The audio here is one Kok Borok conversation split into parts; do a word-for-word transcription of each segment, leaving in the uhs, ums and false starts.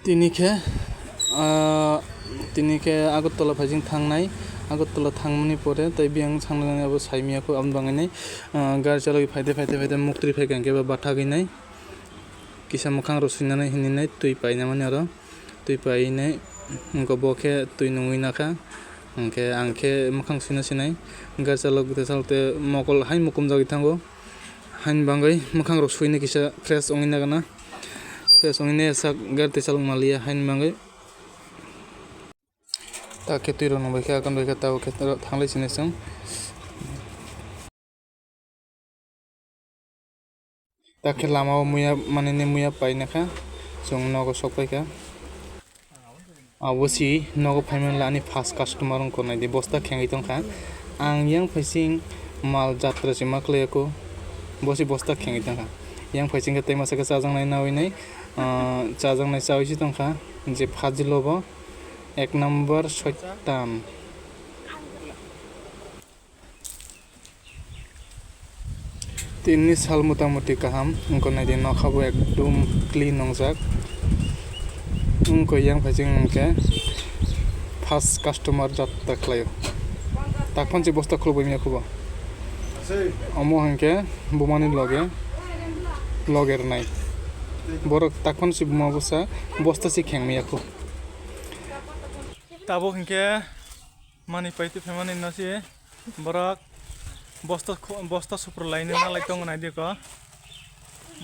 Tini khe, ah, tini khe Agartala phaising thangnai. Agartala thangmani pore tei biyang sanglai abo saimiyakho, aboni bagwinai, ah, gari chalogwi phaide, phaide, phaide muktwi phaikha hwnkhe bo bathagwinai. Kisa mwkhang rw swinani hininai twi painamani oro. Twi painai, wngkha bo khe twi nungwi nakha. Hwnkhe ang khe mwkhang swina sinai. Gari chalok tei mokol hai mukumjagwi thango. Haini bagwi mwkhang rok suina kisa fresh wngwi nagana. Fresh wngwi nai sak gari tei chalok maliya haini bagwi. Ta khe twi rok nung bai khe akon bai khe ta khe thanglai sini chwng. Ta khe lama o muya manini muya paina kha chwng nogo sok pai kha. Abo si nogo phaimanla ani first customer wngkha, naidi bosta khengwi tongkha. Ang yang phaising mal jatra se ma khlai ya kho, bo si bosta khengwi tongkha. Yang phaising khe tei masa khe chajaknai nawi nai, ah, chajaknai chawi se tongkha je phajilo bo ek number soitan. Tini sal mota moti kaham wngkha, naidi nokha bo ekdum clean wngjak. Wngkha yang phaising hwnkhe first customer jatra khlaio. Takphano se bosta khulugwi manya khubo. Omo hwnkhe bumani loge, loge rwnai. Borok takphano se buma bwsa bosta se kheng manya khu. Tabuk hwnkhe Mani paitwi phaimani no se borok bosta kho-, bosta supru lainai nalai tongo, naidi ko.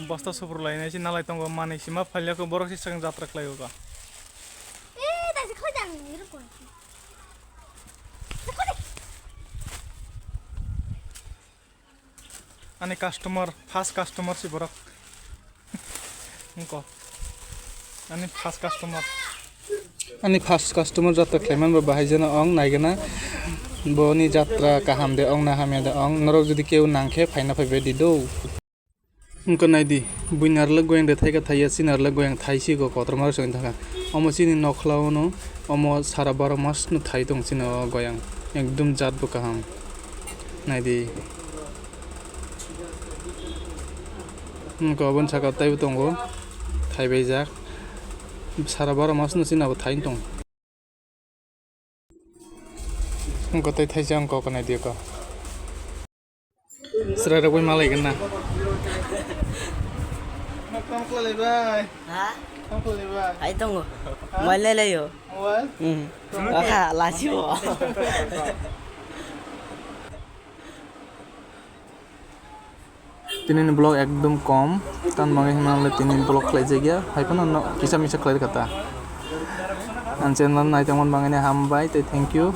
Bosta supru lainai se nalai tongo, mani sima phailya kho, borok se swkang jatra khlai o ko. Ani customer, first customer si borok. Wngkha. Ani first customer. Ani first customer jatra khlaiman bo bahai jana ong naigana. Boni jatra kaham de ong na hamya de ong. Norok jodi keu nangkhe phaina phaibai di do. Wngkha naidi, buini arlok goyang de thaika thaiya, chini arlok goyang thaisi go kotorma rok se wngkha. Omo chini nokhla o no. Omo sara baro mas no thai tong chini o goyang, ekdum jat bo kaham. Naidi. Wngkha oboni saka taibo tongo, thaibaijak. Sara baro mas no chini abo thai tong. Wngkha tei thaisa wngkha, wngkha naidi wngkha. Chwrai rok bai malai gana. Tamo khlai bai? Ha? Tamo khlai bai? Ai tongo. Ha? Mobile lai lai yo. Mobile? Hmm. Tamo Aha, lasi bo. Tini ni vlog ekdom kom. Tan mangai hwnna le tini vlog khlai jakya. Hai phano no kisa misa khlai kha ta. Ang channel nai tongmani bagwi hambai tei thank you.